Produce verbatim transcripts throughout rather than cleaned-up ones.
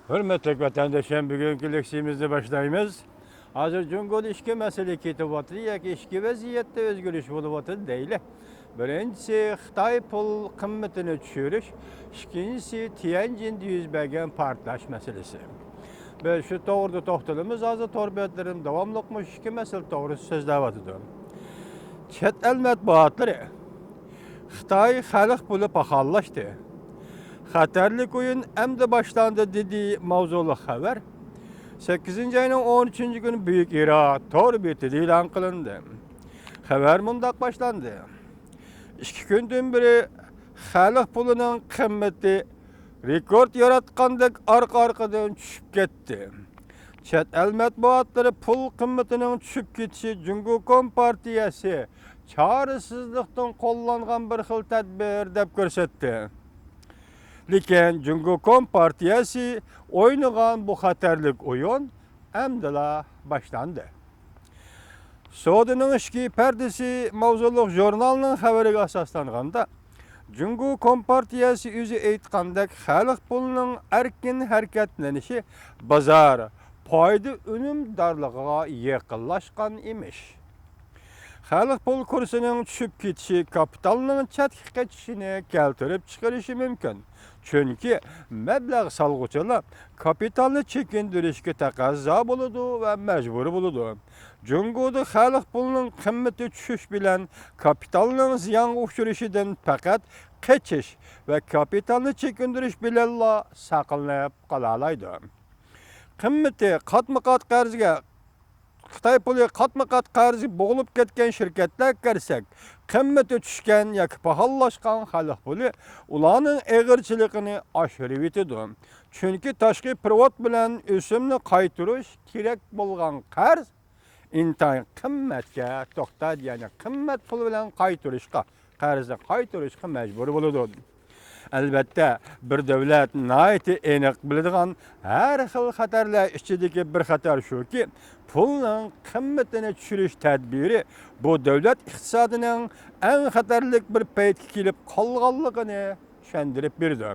ھۆرمەتلىك ۋەتەنداشلار، بۈگۈنكى لېكسىيىمىزنى باشلايمىز. ھازىر جۇڭگودا ئىككى مەسىلە كېتىۋاتىدۇ ياكى ئىككى ۋەزىيەتتە ئۆزگىرىش بولۇۋاتىدۇ دەيلى. بىرىنچىسى، خىتاي پۇل قىممىتىنى چۈشۈرۈش، ئىككىنچىسى، تيەنجىندە يۈز بەرگەن پارتلاش مەسىلىسى. بىز شۇ توغرىدا توختىلىمىز. ھازىر تور بەتلىرىم داۋاملىق مۇشۇ ئىككى مەسىلە توغرىسىدا سۆزلەۋاتىدۇ. چەت ئەل مەتبۇئاتلىرى، خىتاي خەلق پۇلى پاخاللاشتى. خەتەرلىك ئويۇن ئەمدى باشلاندى، دېدى ماۋزۇلۇق خەۋەر. سەككىزىنچى ئاينىڭ ئون ئۈچىنچى كۈنى بۈيۈك ئىرا تور بېتىدە ئېلان قىلىندى. خەۋەر مۇنداق باشلاندى. ئىككى كۈندىن بېرى خەلق پۇلىنىڭ قىممىتى رېكورت ياراتقاندەك ئارقا-ئارقىدىن چۈشۈپ كەتتى. چەت ئەل مەتبۇئاتلىرى پۇل قىممىتىنىڭ چۈشۈپ كېتىشى جۇڭگو كومپارتىيەسى چارىسىزلىقتىن قوللانغان بىر خىل تەدبىر دەپ كۆرسەتتى. لېكىن جۇڭگو كومپارتىيەسى ئوينىغان بۇ خەتەرلىك ئويۇن ئەمدىلا باشلاندى. سودىنىڭ ئىچكى پەردىسى ماۋزۇلۇق ژۇرنالنىڭ خەۋىرىگە ئاساسلانغاندا، جۇڭگو كومپارتىيەسى ئۆزى ئېيتقاندەك خەلق پۇلىنىڭ ئەركىن ھەرىكەتلىنىشى بازار پايدا ئۈنۈمدارلىقىغا يېقىنلاشقان ئىمىش. خەلق پۇل كۇرسىنىڭ چۈشۈپ كېتىشى كاپىتالنىڭ چەتكە قېچىشىنى كەلتۈرۈپ چىقىرىشى مۇمكىن. چۈنكى مەبلەغ سالغۇچىلار كاپىتالنى چېكىندۈرۈشكە تەقەززا بولىدۇ ۋە مەجبۇر بولىدۇ. جۇڭگودا خەلق پۇلىنىڭ قىممىتى چۈشۈش بىلەن كاپىتالنىڭ زىيانغا ئۇچرىشىدىن پەقەت قېچىش ۋە كاپىتالنى چېكىندۈرۈش بىلەنلا ساقلىنىپ قالالايدۇ. قىممىتى قاتمۇ قات قەرزگە خىتاي پۇلى قاتمۇ قات قەرزگە بوغۇلۇپ كەتكەن شىركەتلەرگە كەلسەك، قىممىتى چۈشكەن ياكى پاخاللاشقان خەلق پۇلى ئۇلارنىڭ ئېغىرچىلىقىنى ئاشۇرۇۋېتىدۇ. چۈنكى تاشقى پېرېۋوت بىلەن ئۆسۈمنى قايتۇرۇش كېرەك بولغان قەرز ئىنتايىن قىممەتكە توختايدۇ، يەنى قىممەت پۇل بىلەن قايتۇرۇشقا، قەرزنى قايتۇرۇشقا مەجبۇر بولىدۇ. ئەلۋەتتە، بىر دۆلەت ناھايىتى ئېنىق بىلىدىغان ھەر خىل خەتەرلەر ئىچىدىكى بىر خەتەر شۇكى، پۇلنىڭ قىممىتىنى چۈشۈرۈش تەدبىرى بۇ دۆلەت ئىقتىسادىنىڭ ئەڭ خەتەرلىك بىر پەيتكە كېلىپ قالغانلىقىنى چۈشەندۈرۈپ بېرىدۇ.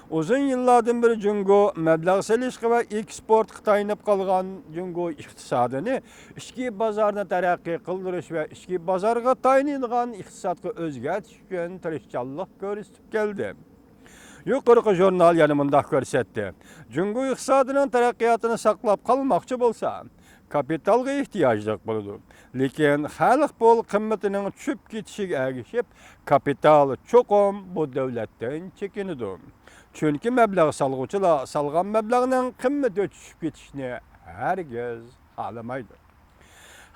ئۇزۇن يىللاردىن بېرى جۇڭگو مەبلەغ سېلىشقا ۋە ئېكسپورتقا تايىنىپ قالغان جۇڭگو ئىقتىسادىنى ئىچكى بازارنى تەرەققىي قىلدۇرۇش ۋە ئىچكى بازارغا تايىنىدىغان ئىقتىسادقا ئۆزگەرتىش ئۈچۈن تىرىشچانلىق كۆرسىتىپ كەلدى. يۇقىرىقى ژۇرنال يەنە مۇنداق كۆرسەتتى: جۇڭگو ئىقتىسادىنىڭ تەرەققىياتىنى ساقلاپ قالماقچى بولسا، كاپىتالغا ئېھتىياجلىق بولىدۇ. لېكىن خەلق پۇل قىممىتىنىڭ چۈشۈپ كېتىشىگە ئەگىشىپ، كاپىتال چوقۇم بۇ دۆلەتتىن چېكىنىدۇ. چۈنكى مەبلەغ سالغۇچىلار سالغان مەبلەغنىڭ قىممىتى چۈشۈپ كېتىشىنى ھەرگىز خالىمايدۇ.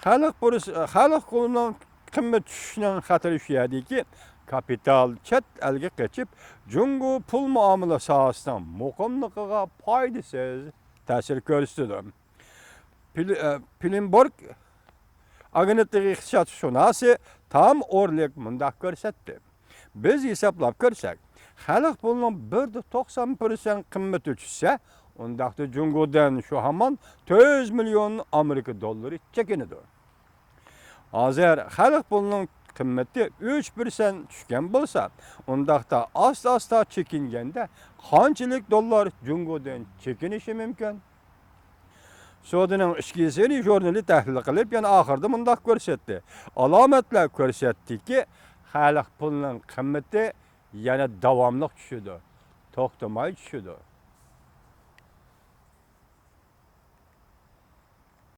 خەلق پۇرس-، خەلق پۇلىنىڭ قىممىتى چۈشۈشىنىڭ خەتىرى شۇ يەردىكى، كاپىتال چەت ئەلگە قېچىپ، جۇڭگو پۇل مۇئامىلە ساھەسىنىڭ مۇقىملىقىغا پايدىسىز تەسىر كۆرسىتىدۇ. پل-، ئە، بلومبېرگ ئاگېنتلىقى ئىقتىسادشۇناسى تام ئورلىك مۇنداق كۆرسەتتى: بىز ھېسابلاپ كۆرسەك، خەلق پۇلىنىڭ بىر دە توقسان پىرسەنت قىممىتى چۈشسە، ئۇنداقتا جۇڭگودىن شۇ ھامان تۆت يۈز مىليون ئامېرىكا دوللىرى چېكىنىدۇ. ھازىر خەلق پۇلىنىڭ قىممىتى ئۈچ پىرسەنت چۈشكەن بولسا، ئۇنداقتا ئاستا-ئاستا چېكىنگەندە قانچىلىك دوللار جۇڭگودىن چېكىنىشى مۇمكىن؟ سودىنىڭ ئىچكى سىرى ژۇرنىلى تەھلىل قىلىپ، يەنە ئاخىرىدا مۇنداق كۆرسەتتى: ئالامەتلەر كۆرسەتتىكى، خەلق پۇلىنىڭ قىممىتى يەنە داۋاملىق چۈشىدۇ، توختىماي چۈشىدۇ.